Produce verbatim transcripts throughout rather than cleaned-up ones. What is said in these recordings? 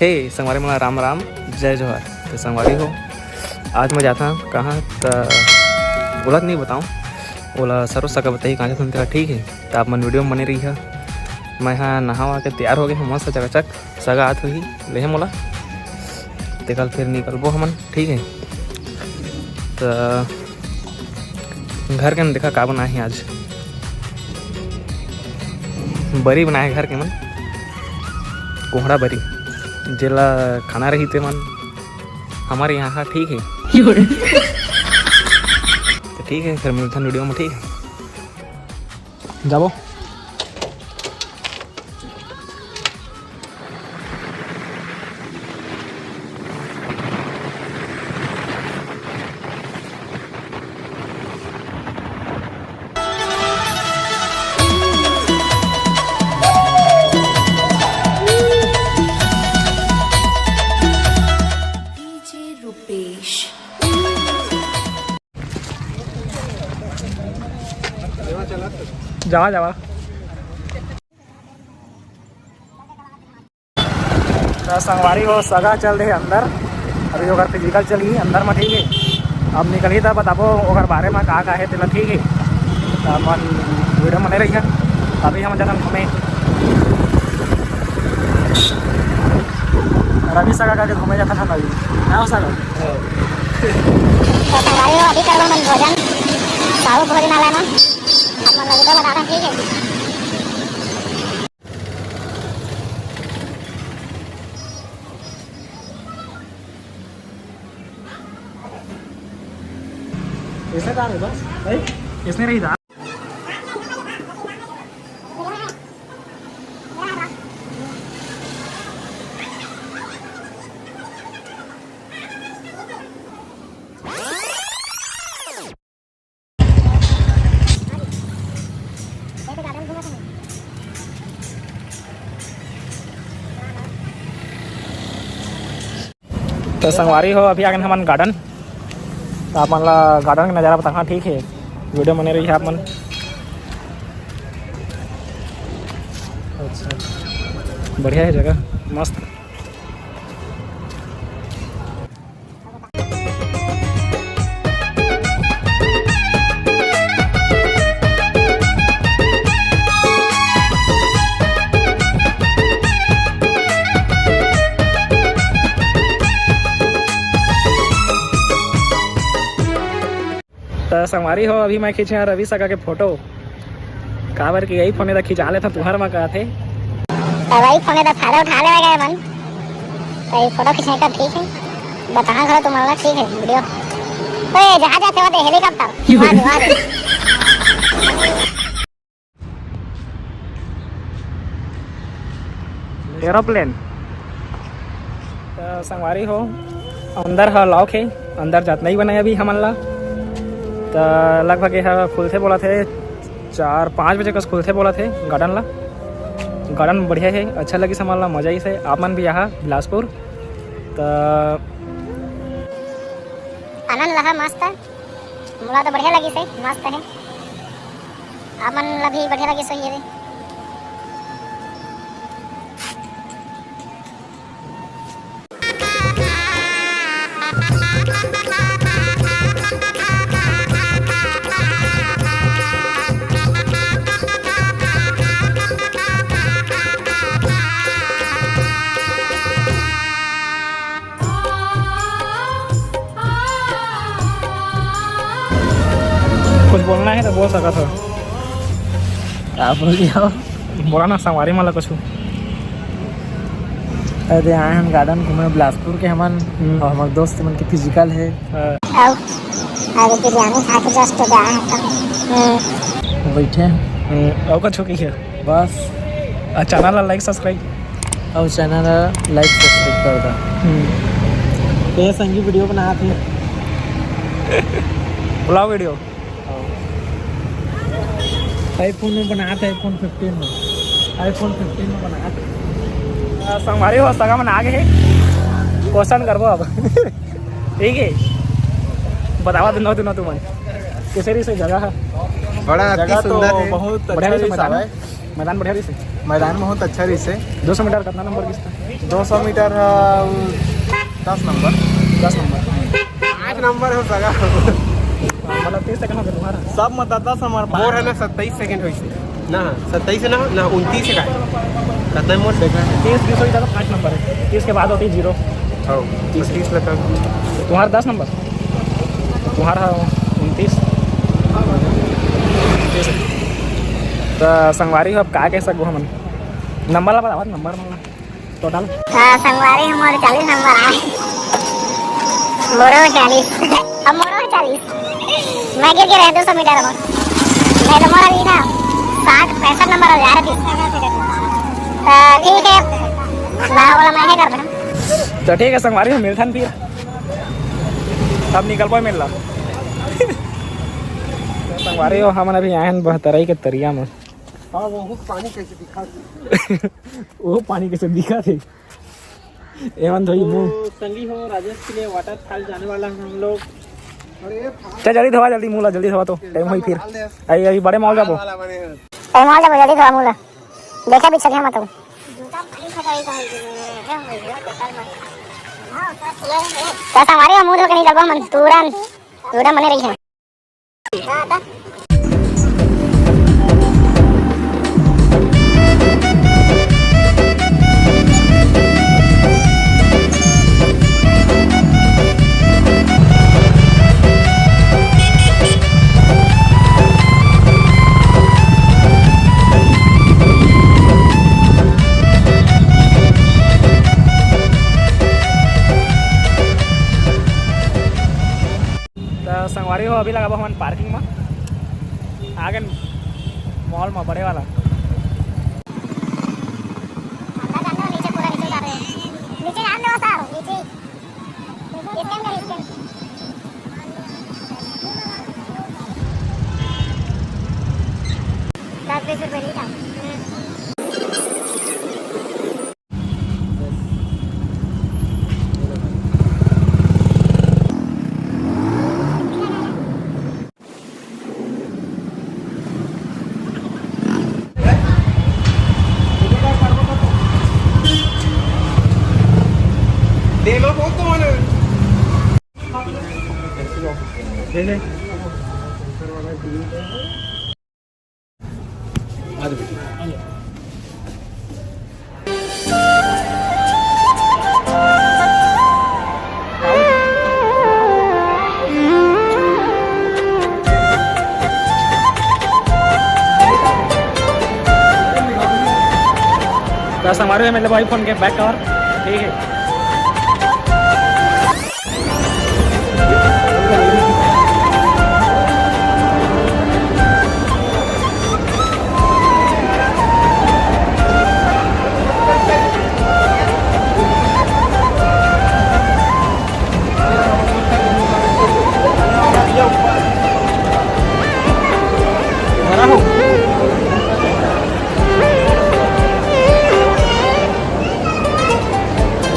हे संगवारी मन ला राम राम, जय जोहार। तो संगवारी हो, आज मैं जाता कहाँ, त ओला तो नहीं बताऊँ, ओला सरो सगा बताही कहाँ जाता तेला, ठीक है। तो आप मन वीडियो में बने रहिहा। मैं हा नहावा के तैयार हो गए हूँ, मस्त चकाचक। सगा आत होही लेहे मोला, तेकर फिर निकलबो हमन, ठीक है। त घर के न देखा का बनाए हे आज, बरी बनाए हे घर के मन, कोहड़ा बरी, जेला खाना रही ते मन हमारे यहाँ, ठीक है। तो ठीक है, फिर मिलथन वीडियो में, ठीक है, जाबो। डीजे रुपेश। जावा, जावा। त संगवारी हो, सगा चल दे अंदर, अभी ओकर फिजिकल चलही अंदर में, ठीक है। अब निकलही त बताबो ओकर बारे में का का हे तेला, ठीक है। त अपन वीडियो में बने रहिहा। अभी हम जाथन घूमे, रवि सगा करके घूमे जाथन हम अभी। हाँ सगा। तो संगवारी हो, अभी करबो मन भोजन, साहू भोजनालय में। अपन ला वीडियो बताथन, ठीक है। ऐसा डाल बस, भाई। इसने रही था। तो संगवारी हो, अभी आ गए हमन गार्डन। तो आप मन ला गार्डन के नज़ारा बताहा, ठीक है, वीडियो बने रही है आप मन। अच्छा, बढ़िया है जगह, मस्त। त संगवारी हो, अभी मैं खींचे हंव रवि सगा के फोटो, काबर कि यही फोन ला खिंचा लेथन तुंहर मन कहत हे। त वही फोन ला फायदा उठा लेवे गए मन, त ये फोटो खींचे का, ठीक है, बताहा घलो तुमन ला, ठीक है, वीडियो। ओए, जहाज आथे, वो दे, हेलीकॉप्टर, वहाँ दे, वहाँ दे। एरोप्लेन। त संगवारी हो, अंदर ह लॉक हे, अंदर जात नहीं बने अभी हमन ला। त लगभग ये ह खुलथे बोलत हे, चार पाँच बजे कस खुलथे बोलत हे गार्डन ला। गार्डन बढ़िया हे, अच्छा लगिस हमन ला, मजा आइस हे। आप मन भी आहा बिलासपुर। त आनंद लहा, मस्त, मोला तो बढ़िया लगिस हे, मस्त हे। आप मन ला भी बढ़िया लगिस होही रे। कुछ बोलना है तो बोल सकत हो। आप बोल दिया। बोला ना, संगवारी मन ला कुछ। अरे, आए हन गार्डन घूमे, बिलासपुर के हमन, हम्म। और हमर दोस्त मन के फिजिकल है। हाँ। आओ, अरे, बिरयानी खा के just आए हन। हम्म। बैठे हैं। हम्म, और कुछ की है? बस। आ, channel ला like, subscribe। और channel ला like, subscribe कर दा। हम्म। ये संगी वीडियो बनात हे। Vlog video. iPhone में बनात हे, iPhone fifteen में, iPhone fifteen में बनात हे। आ, संगवारी हो, सगा मन आ गए हे। Question करबो अब। ठीक है, बतावा दिनो दिनो तुमन, कैसे रही से जगह है? बड़ा अति जगह तो सुंदर है। बहुत बढ़िया अच्छा रही से बता ना। मैदान बढ़िया रहिस हे? मैदान बहुत अच्छा रहिस हे। दो सौ मीटर कतना नंबर गिस था? दो सौ मीटर, अ, दस नंबर। दस नंबर। पाँच नंबर हो सका। मतलब तीस सेकंड हो गए तुम्हारा? सब मतलब दस नंबर। मोर है ना, सत्ताईस सेकंड होइस हे। ना, सत्ताईस है ना, ना, उनतीस है का? कितना है मोर? तीस, बीस हो जाता, पाँच नंबर है। तीस के बाद होती है जीरो। हाँ, तीस। तीस लगा। तुम्हारा दस नंबर? तुम्हारा उनतीस। त संगवारी हो, अब का कह सकबो हमन? नंबर ला बतावा, नंबर ला। टोटल? हाँ, संगवारी, हमर चालीस नंबर आए। मोरो चालीस। अब मोरो चालीस। मैं गिर के रहे दो सौ मीटर में। नहीं तो मोर अभी ना साठ पैंसठ नंबर हो जा रहे थे। तो ठीक है, बारह वाला मैं ही कर रहा हूँ। तो ठीक है संगवारी, हम मिलथन फिर। अब निकल पाए मिल ला। संगवारी हो, हमन अभी आए हैं बहतरई के तरिया में। हाँ, वो पानी कैसे दिखा? वो पानी कैसे दिखा थे? एमन धोई मुंह। तो संगी हो, राजेश के लिए वाटरफॉल जाने वाला है हम लोग। चल जल्दी धोवा, जल्दी मुंह ला, जल्दी धोवा तो टाइम होई फिर। आई, आई बड़े मॉल जाबो। बड़े मॉल जाबो, जल्दी धोवा मुंह ला। देखा भी छलिया मत हो। तो संगवारी हो, मुंह धो के निकलबो हमन तुरंत। तुरंत बने रही है। त संगवारी हो, अभी लगाबो हमन पार्किंग म, आ गन मॉल म बड़े वाला। नीचे जान दो सर, नीचे। स्कैन कर, स्कैन। दस बीस रुपए नहीं था। बस हमारे में भाई फोन के बैक कवर, ठीक है।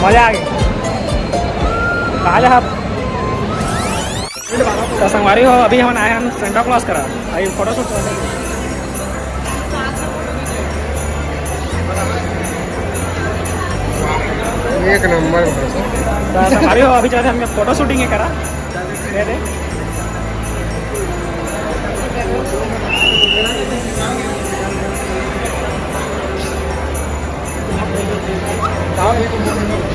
मजा आ गया। कहाँ जा आप? तो संगवारी हो, अभी हमन आए हैं सेंटा क्लॉज करा, अभी फोटो शूट करा। एक नंबर। तो संगवारी हो, अभी चलते हम फोटो शूटिंग करा। दे दे।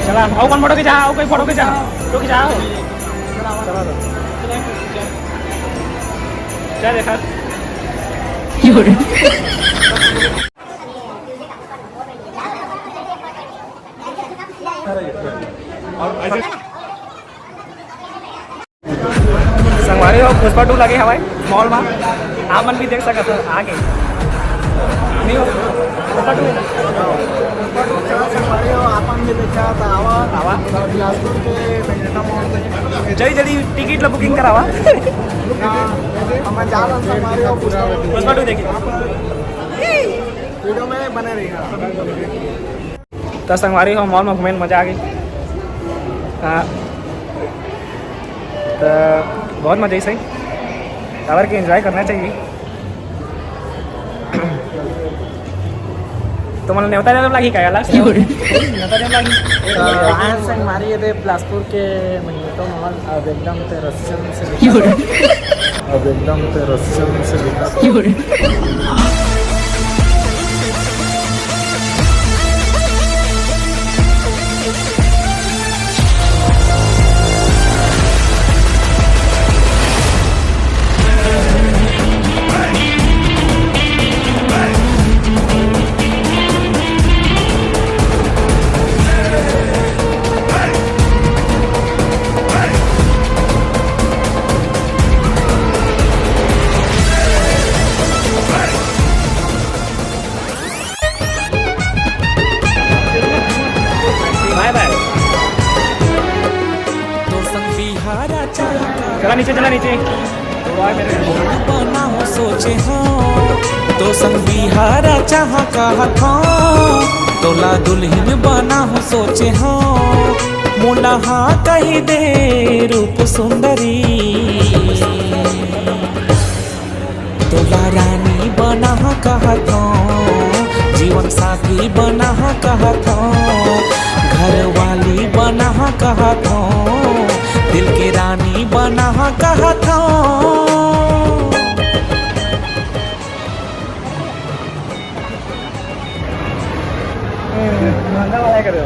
चला, आओ कौन फोटो के जा, आओ कोई फोटो के जा, फोटो के जा, आओ। चला तो। क्या देखा? संगवारी हो, पुष्पा टू लगे हवय मॉल मा, आप मन भी देख सकत हो आके। नहीं हो, पुष्पा टू। संगवारी हो, आप मन भी देखा था, आवा। आवा। बिलासपुर के मेहता मॉल में। जल्दी जल्दी टिकट ला बुकिंग करावा। हम जा रहे हैं संगवारी हो, पुष्पा टू। पुष्पा टू देखिए। वीडियो में बने रहिए। त संगवारी हो, मॉल में घूमे में मजा आ गई। हाँ, त बहुत मजा आई सही, काबर के एंजॉय करना चाहिए। तुमन ला नेवता देवे लागही का अलग से? नेवता देवे लागही। तो आए संगवारी, ये दे बिलासपुर के महीनों में अब एकदम ते रसियन से दिखा। अब एकदम ते रसियन से दिखा। बाय बाय। तो संग बिहारा चाह चला नीचे, चला नीचे। बना हो सोचे हो, तो संग बिहारा चाह कहत हो, तोला दुल्हन बना हो सोचे हो, मोला हाँ कही दे रूप सुंदरी। तोला रानी बना कहत हो, जीवन साथी बना कहत हो, घर वाली बना कहत हो, दिल के रानी बना कहत हो। महंगा वाला कर दो।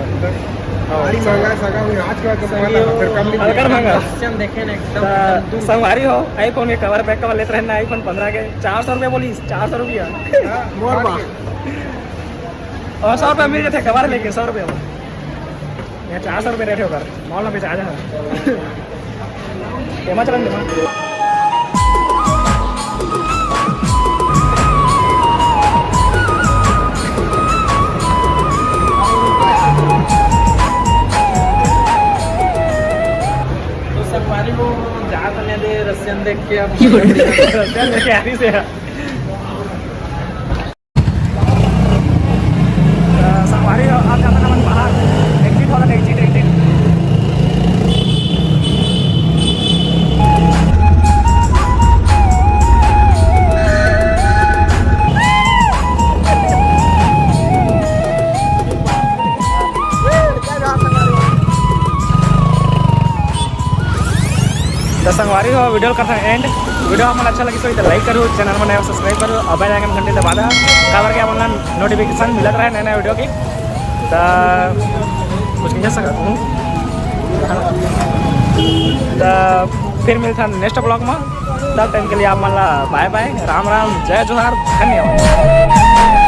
हाँ, महंगा, महंगा, आज के बाद तो महंगा, फिर कम नहीं हल्का महंगा। ऑप्शन देखे ना एकदम। तो संगवारी हो, iPhone के cover, back cover लेते रहना, iPhone पन्द्रह के, चार सौ रुपये बोली, चार सौ रुपया। हाँ, मोर बा। और सौ रुपये मिल जाते cover लेके, सौ रुपये में। यहाँ चार सौ रुपये रेट है ओकर, मॉल में बेचा जा। एमा चलन दे, एमा। तो संगवारी हो, जात ने दे रसियन देख के अब रसियन देख के आ रही से। अ, संगवारी हो, आप जाता ना मन बाहर, exit होला, exit, exit। तो संगवारी हो, video करता है end। Video हमन अच्छा लगी तो like करो, channel में नया subscribe करो और bell icon घंटी दबा दो, काबर के हमन notification मिलत रहे नए नए video की। तो कुछ कह सकत हूँ। तो फिर मिलता है next vlog में, तब time के लिए आप मन ला bye bye, राम राम, जय जोहार, धन्यवाद।